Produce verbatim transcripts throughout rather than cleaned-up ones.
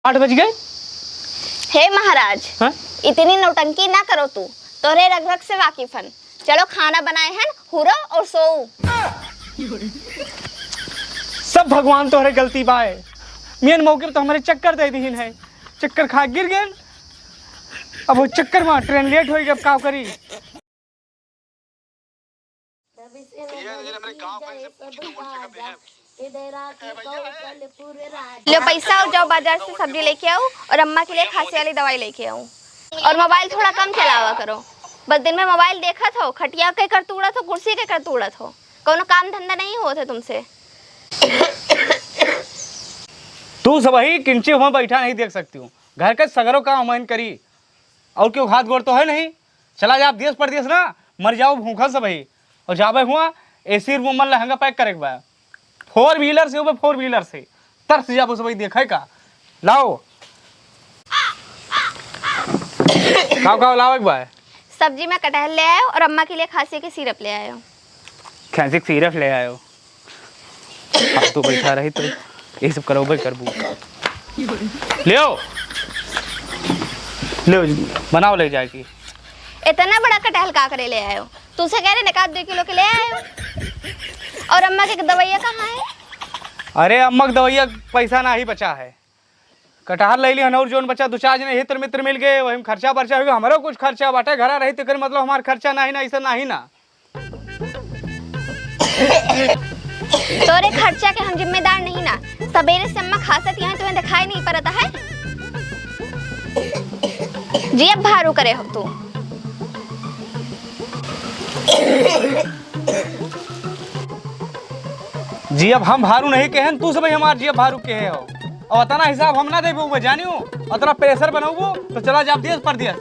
आठ बज गए। हे महाराज, हाँ? इतनी नौटंकी ना करो तू, तोहरे रग रग से वाकिफ हन। चलो खाना बनाए हन, हुरो और सोऊ। सब भगवान तोहरे गलती बाए। मेन मौके पे तो हमरे चक्कर दे दीहिन है, चक्कर खा गिर गए। अब वो चक्कर में ट्रेन लेट होई, अब का करी? लो पैसा और जाओ बाजार से सब्जी लेके आओ और अम्मा के लिए खांसी वाली दवाई लेके आओ। और मोबाइल थोड़ा कम चलावा करो, बस दिन में मोबाइल देखत हो, खटिया के कर तूड़त हो, कुर्सी के कर तूड़त हो, कोनो काम धंधा नहीं होत है तुमसे। तू सबही किंची हुआ बैठा नहीं देख सकती हूँ, घर के सगरो काम हमन करी, और क्यों हाथ गोड़ तो है नहीं। चला जाब देश परदेश ना, मर जाओ भूखा सबही। और जाबे हुआ एसी रूम में लहंगा पैक करे के बा, फोर व्हीलर से, वो फोर व्हीलर से तरस जाबो सबही। देखे का लाओ, का का लावे के बा? सब्जी में कटहल ले आयो और अम्मा के लिए खांसी के सिरप ले आयो। खांसी के सिरप ले आयो। फालतू बैठा रही तो यही सब करबे करबू। ले आओ, ले आओ, बनाओ ले जाए की। इतना बड़ा कटहल का करे ले आयो? तुमसे कह रहे ना, का दो किलो के ले आयो। और अम्मा के दवाइया कहाँ है? अरे अम्मा के दवाइया पैसा ना ही बचा है। कटहल ले ली हन और जोन बचा दो चार जने हित्र मित्र मिल गए, वही में खर्चा बर्चा हो गया। हमारो कुछ खर्चा बाटे, घरा रही तो मतलब हमार खर्चा ना ही ना, ऐसा ना ही ना। तोरे खर्चा के हम जिम्मेदार नहीं ना। सबेरे से अम्मा खासत यहाँ तुम्हें दिखाई नहीं पड़ता है। जियब भारू करे हो तू। जियब हम भारू नहीं कहेन, तू सबही हमार जियब भारू कहे हो। और अतना हिसाब हम ना देबू, जानियो। अतना प्रेशर बनौबू तो चला जाब देश परदेश।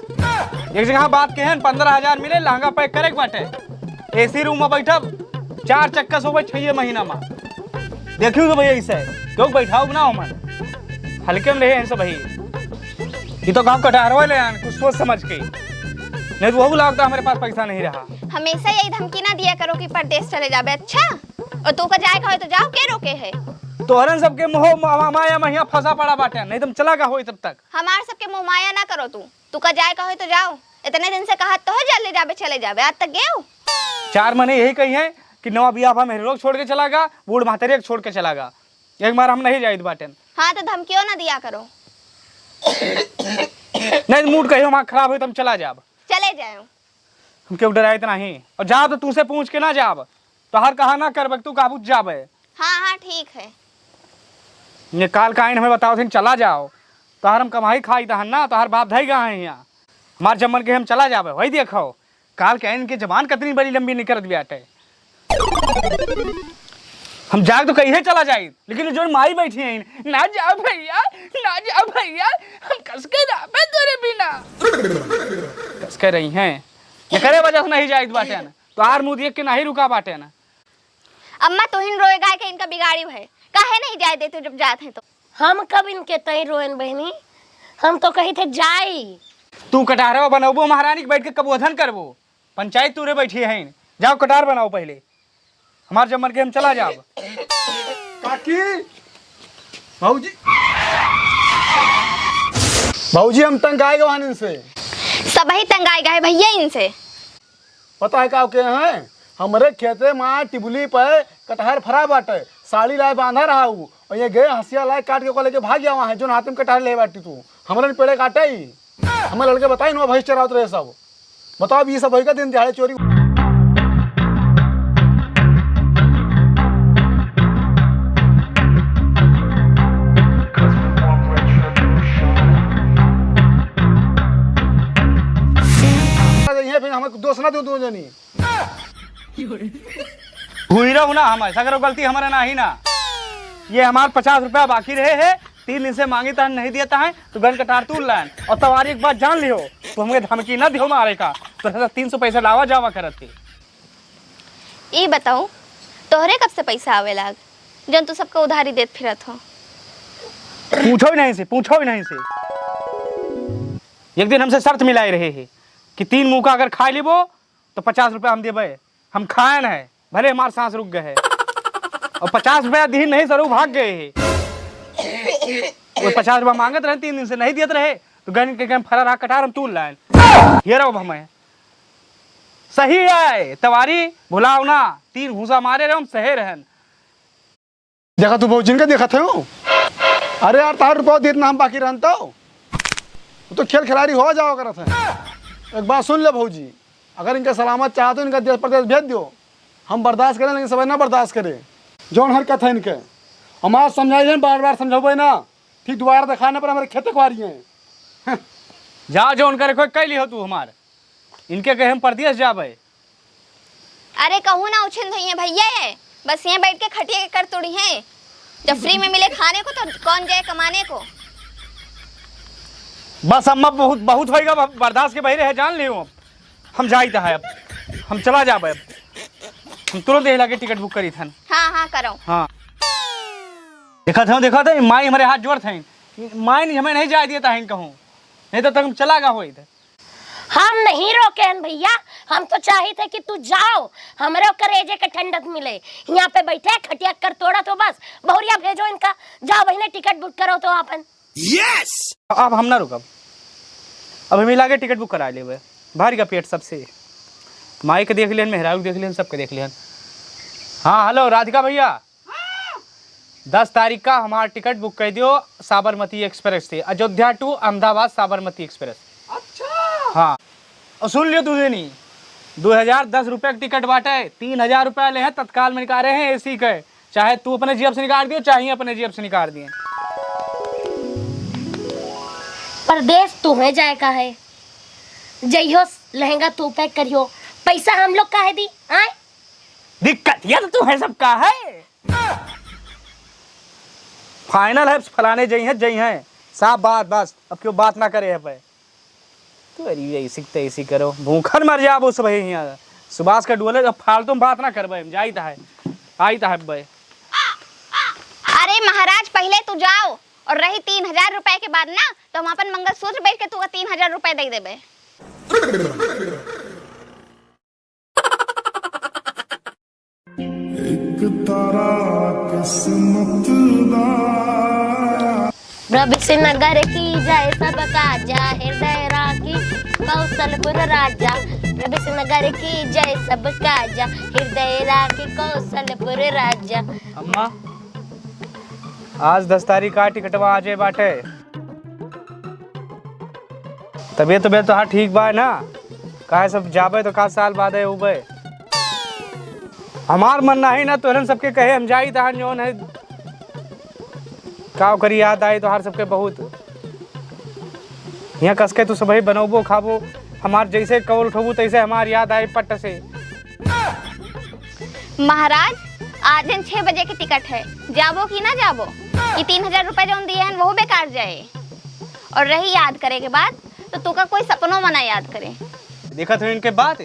एक जगह बात कहेन, पन्द्रह हजार मिले, लहंगा पैक करे के बाटे। एसी रूम में बैठब, चार चक्का सोबे छह महीना में। देखियो तो भैया इसे, क्यों बैठाओ ना हो मन। हल्के में रहे हैं सब भाई। ये तो गाँव कटहरवा ले आन, कुछ सोच समझ के। नहीं तो वहू लागता हमारे पास पैसा नहीं रहा। हमेशा यही धमकी ना दिया करो कि परदेश चले जाबे, अच्छा? और तू का जाए का हो तो जाओ, के रोके है? तोहरन सबके मोह मा-, मा-, माया महिया फंसा पड़ा बाटे, नहीं तुम चला का होई तब तक। हमार सबके मोह माया ना करो तू। तू का जाए का होई तो जाओ। इतने दिन से कहत तो हो, जल्दी जाबे, चले जाबे, आज तक गए हो? चार महीने यही कही है कि नवा बियाह भा मेरे लोग छोड़ के चला गा, बूढ़ महतारी के छोड़ के चला गा। एक बार हम नहीं जाइत बाटेन। हाँ, तो धमकियों ना दिया करो। नहीं, मूड कहियो हमार खराब होई तो हम चला जाब। चले जाओ। हम क्यों डराइत नहीं। और जाब तो तू से पूछ के ना जाब। तोहार कहा ना करबे, तू काबू जाबे। हाँ, हाँ, ठीक है। ये काल का आइन हमें बताओ थिन, चला जाओ। तोहार हम कमाई खाई तहन ना, तोहार बाप धई गा है यहाँ। हमार जम्मन के हम चला जाबे, वही देखो। काल के आइन के जबान कितनी बड़ी लंबी निकलत बाटे। हम जाग तो कहिए चला जाई, लेकिन जो माई बैठी हैं, "ना जाओ भैया, ना जाओ भैया, हम कस के रहबे तोरे बिना।" कस के रही हैं, एकरे वजह से नहीं जाइत बाटे ना, तोहार मुँह देख के नहीं रुका बाटे ना। अम्मा, तुहिन रोए गाय के इनका बिगाड़ी है, काहे नहीं जाए देते जब जात हैं तो? हम कब इनके तई रोएन बहनी, हम तो कही थे जाई। तू कटहरवा बनौबो महारानी के बैठ के कबोधन करबो, पंचायत तूरे बैठी है, जाओ कटार बनाओ पहले, हमार जमन के हम चला जाब। काकी, भौजी, भौजी हम तंग आए गए इनसे। सबही तंग आए गए भैया इनसे। पता है का के हैं? हमरे खेते में टिबुली पे कटहर फरा बाटे, साड़ी लाए बांधा रहा हूँ, और ये गए हंसिया लाए काट के ओकरा लेके भाग गया वहाँ, जोन हाथ में कटहर ले बाटी तू, हमरे पेड़े काटे ही। हमें लड़के बताई ना भैंस चरावत रहे सब। बताओ, अब ये सब होई का दिन दिहाड़े चोरी? ये फिर हमें दोष ना दो, दो जनी। हुई रहो ना, हमारे सगरो गलती हमारे ना ही ना। ये हमार पचास रुपया बाकी रहे है, तीन दिन से मांगी तहन नहीं देता है, तो गन कटार तू लान। और तवारी एक बात जान लियो, तो हमके धमकी ना दियो मारे का, तो तीन सौ पैसा लावा जावा करत के। ई बताओ, तोहरे कब से पैसा आवे लाग, जौन तू सबके उधारी देत फिरत हो? पूछो ही नहीं से, पूछो ही नहीं से। एक दिन हमसे शर्त मिलाए रहे है कि तीन मुका अगर खा लेबो, तो पचास रुपया हम देबे, हम खाएन है, भले हमार सांस रुक गए है। और पचास रुपया दीन नहीं सर, उ भाग गए है। वो पचास रुपया मांगत रहे, तीन दिन से नहीं देत रहे, तो गन के गन फरा रहा कटार, हम तूल लायन। ये रहो अब हमें। सही है, तवारी भुलाओ ना, तीन घूसा मारे रहे, हम सहे रहन। देखा तू भौजिन के देखत है। अरे यार, तार रुपया देत ना हम बाकी रहन तो। वो तो खेल खिलाड़ी हो जाओ करत है। एक बात सुन ले भौजी, अगर इनका सलामत चाहत हो, इनका देश परदेश भेज दियो। हम बर्दाश्त करें, लेकिन सब ना बर्दाश्त करे। जौन हरकत है इनके, हम आज समझाई हैं, बार बार समझौबे ना, फिर दोबारा दिखाने पर हमारे खेते खुआरी हैं। जा, जौन करे कोई कह लिहो तू हमार। इनके कहे हम परदेश जाबे। अरे कहूँ ना उछिन धइहे भैया, ये बस यहाँ बैठ के खटिया के कर तुड़ी हैं। जब फ्री में मिले खाने को तो कौन जाए कमाने को। बस अम्मा, बहुत, बहुत होइगा, ब-, बर्दाश्त के बहिरे है, जान लियो। अब हम जाइत है, अब हम चला जाबे। अब हम तुरंत यही लागे टिकट बुक करी थन। हाँ, हाँ, करो। हाँ। देखत हो, देखत हो, माई हमरे हाथ जोड़त हैं। माई नहीं, हमें नहीं जाए दिए ताहिन कहूँ, नहीं तो तक हम चला गा होइत। हम नहीं रोके हन भैया, हम तो चाहित है कि तू जाओ, हमरे करेजे के ठंडक मिले। यहाँ पे बैठे खटिया कर तोड़त हो बस, बहुरिया भेजो इनका, जाओ बहिने टिकट बुक करो तो आपन। अब हम ना रुकब, अब हमें लागे टिकट बुक करा लेबे। भारी का पेट सबसे, माई के देख लेन, मेहरारू के देख लेन, सबके देख लेन। हाँ, हेलो राधिका भैया, दस तारीख का हमार टिकट बुक कर दियो साबरमती एक्सप्रेस से, अयोध्या to अहमदाबाद साबरमती एक्सप्रेस। अच्छा। हाँ, और सुन लियो तू देनी, दो हजार दस रुपये का टिकट बाटे, तीन हजार रुपया ले है तत्काल में निकाले हैं एसी के, चाहे तू अपने जेब से निकाल दियो, चाहे अपने जेब से निकाल दिए। परदेश तुम्हें जाए का है, जइहो लहंगा तू पैक करियो, पैसा हम लोग काहे दी, आए? दिक्कत ये तो तू है सबका है। फाइनल है, फलाने जई हैं, जई हैं, साफ बात, बस अब क्यों बात ना करे है पे। तू अरे ऐसी ते ऐसी करो, भूखन मर जाबो सब हियाँ। सुभाष का डोले, अब फालतू में बात ना करबे, हम जाइत है, आइत है बे। अरे महाराज, पहिले तू जाओ, और रही तीन हजार रुपए के बात ना, तो हम अपन मंगलसूत्र बेच के तू तीन हजार रुपए दे देबे। एक तारा किस्मत दा। रविश नगर की जय सबका जा, हृदय राखी कौशलपुर राजा। रविश नगर की जय सबका जा, हृदय राखी कौशलपुर राजा। अम्मा, आज दस तारीख का टिकटवा आ जाए बाटे। तबियत, तबियत तोहार ठीक बा ना? काहे सब जाबे तो का साल बाद है उबे? हमार मन नाही ना तोहरन सबके कहे, हम जाई तहान जौन है। का करी, याद आई तोहार सबके बहुत। यहाँ कस के तू सबही बनौबो खाबो, हमार जैसे कौल उठौबू तैसे हमार याद आई पट्ट से। महाराज, आज दिन छह बजे के टिकट है, जाबो कि ना जाबो? ये तीन हजार रुपए जौन दिए हैं, वो बेकार जाए। और रही याद करे के बात, तो तोका कोई सपनों में ना याद करे। देखत हो इनके बात,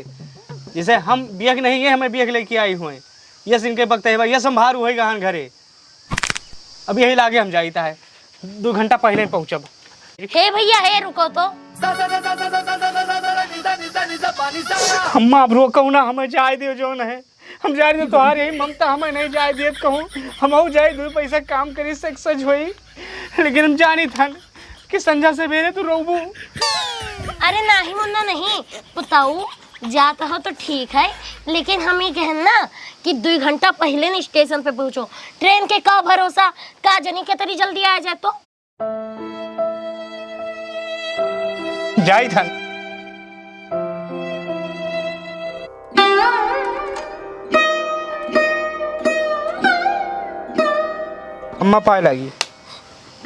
जैसे हम बियख नहीं है, हमें बियख लेके आई हुए। यस, इनके वक्त है, यस, हम बाहर हुए गहन घरे। अब यही लागे हम जाइत है, दो घंटा पहले पहुँचब। हे भैया, हे रुको तो। अम्मा, अब रोको ना, हमें जाए दियो जौन है। हम जाए दियो, तोहार यही ममता हमें नहीं जाए दियत कहूँ। हमहू जाई, दो पैसा काम करी, सक्सेस होई, लेकिन हम जानी थन कि संझा सवेरे तू रोबू। अरे नाही मुन्ना नहीं, पुताऊ, जात हो तो ठीक है, लेकिन हम ये कहन ना कि दो घंटा पहले न स्टेशन पे पहुँचो। ट्रेन के का भरोसा, का जनी के तरी जल्दी आ जाए तो। जाई थन। अम्मा पाए लागी।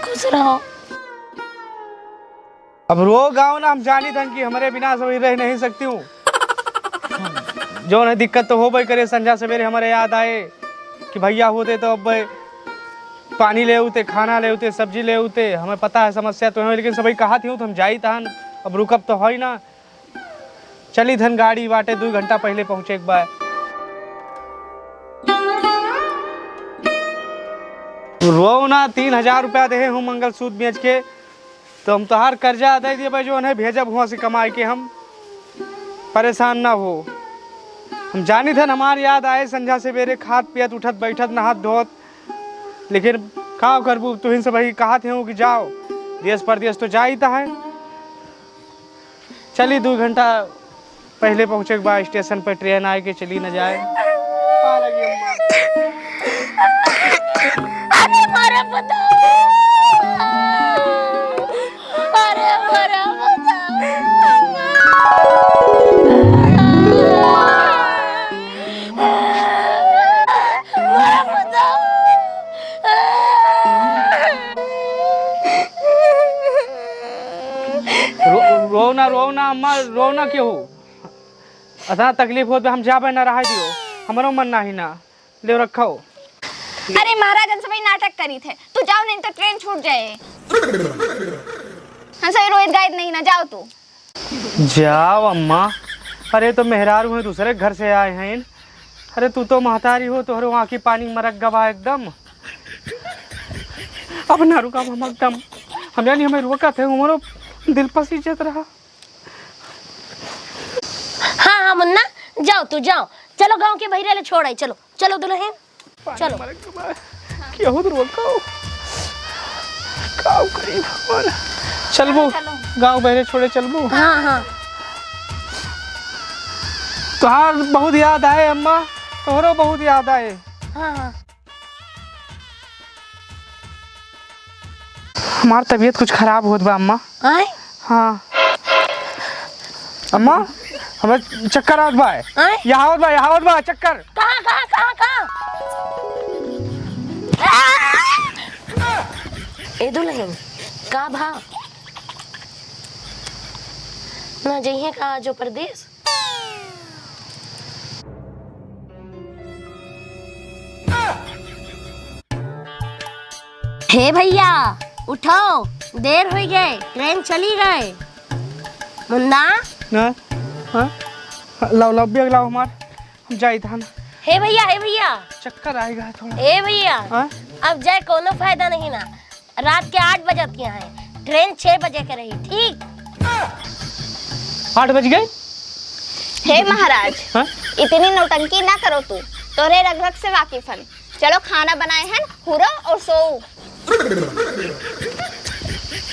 खुश रहो। अब रो गाओ ना, हम जानी थन कि हमरे बिना सब रह नहीं सकती हूँ। जौन है दिक्कत तो होबे करे, संझा सवेरे हमरे याद आए कि भैया होते तो अब पानी ले उते, खाना ले उते, सब्जी ले उते। हमें पता है समस्या तो है, लेकिन सबही कहा थी तो हम जाई तहन, अब रुकब तो है ना। चली धन गाड़ी बाटे, दो घंटा पहले पहुँचे एक बार। रो ना, तीन हजार रुपया देहे हूँ मंगलसूत्र बेच के, तो हम तोहार कर्जा अदा दे देबे, जौन है भेजब हुआं से कमाई के हम, परेशान ना हो। हम जानी थन हमार याद आए संझा सवेरे खात पियत उठत बैठत नहात धोत, लेकिन का करबू, तुहिन सब ही कहत हूँ कि जाओ, देश परदेश तो जाइत है। चली, दू घंटा पहिले पहुँचे के बा स्टेशन पे, ट्रेन आए के चली न जाए। अरे मोरे पुता, अरे मोरे पुता। रो-, रो ना, रो ना अम्मा, रो ना केहू। अतना तकलीफ होत बा, हम जाबे ना, रहा दियो, हमरो मन नाही ना। ले रखो। अरे महाराज, हम सभी नाटक करी थे, तू जाओ, नहीं तो ट्रेन छूट जाए। हम सभी रोइत गाइत नहीं ना, जाओ तू। जाओ अम्मा। अरे, तो मेहरारू हैं, दूसरे घर से आए हैं। अरे, तू तो महतारी हो, तोहरो आँखी पानी मरक गवा एकदम। अब ना रुका हम एकदम। हम जानी हमें रोकत है, हमारो दिल पसीजत रहा। हाँ, हाँ मुन्ना, जाओ तू, जाओ। चलो गाँव के बहिरे ले छोड़ आई, चलो। चलो दुल्हन, पानी चलो। मरक बा। केहू तो रोको। का करी भगवान। चलबू? चलो। गाँव बहिरे छोड़े चलबू? हाँ, हाँ। तोहार बहुत याद आए अम्मा, तोहरो बहुत याद आए। हाँ, हाँ। हमार तबीयत कुछ खराब होत बा अम्मा। आय? हाँ। अम्मा, हमें चक्कर आवत बा। आय? यहाँ आवत बा, यहाँ आवत बा, चक्कर। कहाँ, कहाँ, कहाँ, कहाँ? ए दुल्हन, का भा? ना जइहे का आजो परदेस? हे भइया, उठो, देर होइ गए, ट्रेन चली गए। मुन्ना? हाँ? हाँ? लाओ, लाओ, बैग लाओ हमार, हम जाइत हन। हे भइया, हे भइया। चक्कर आएगा थोड़ा। हे भइया, हाँ? अब जाए कोनो फायदा नहीं ना, रात के आठ बजत के हैं, ट्रेन छह बजे के रही, ठीक? आठ बज गए? हे महाराज, हाँ? इतनी नौटंकी ना करो तू, तोरे रग रग से वाकिफ हन। चलो खाना बनाए हन, हुरो और सोऊ।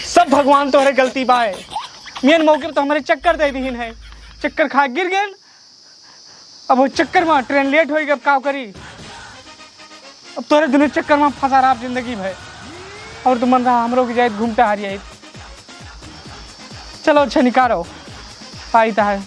सब भगवान तोहरे गलती बाए, मेन मौके पे तो हमरे चक्कर दे दीहिन है, चक्कर खा गिर गए। अब वो चक्कर में ट्रेन लेट होई, अब का करी? अब तोरे दुनो चक्कर में फंसा रहा जिंदगी भर। और तो मन रहा हमरो के जाइत घूमता हरियाइत। चलो अच्छा निकारो, आइत है।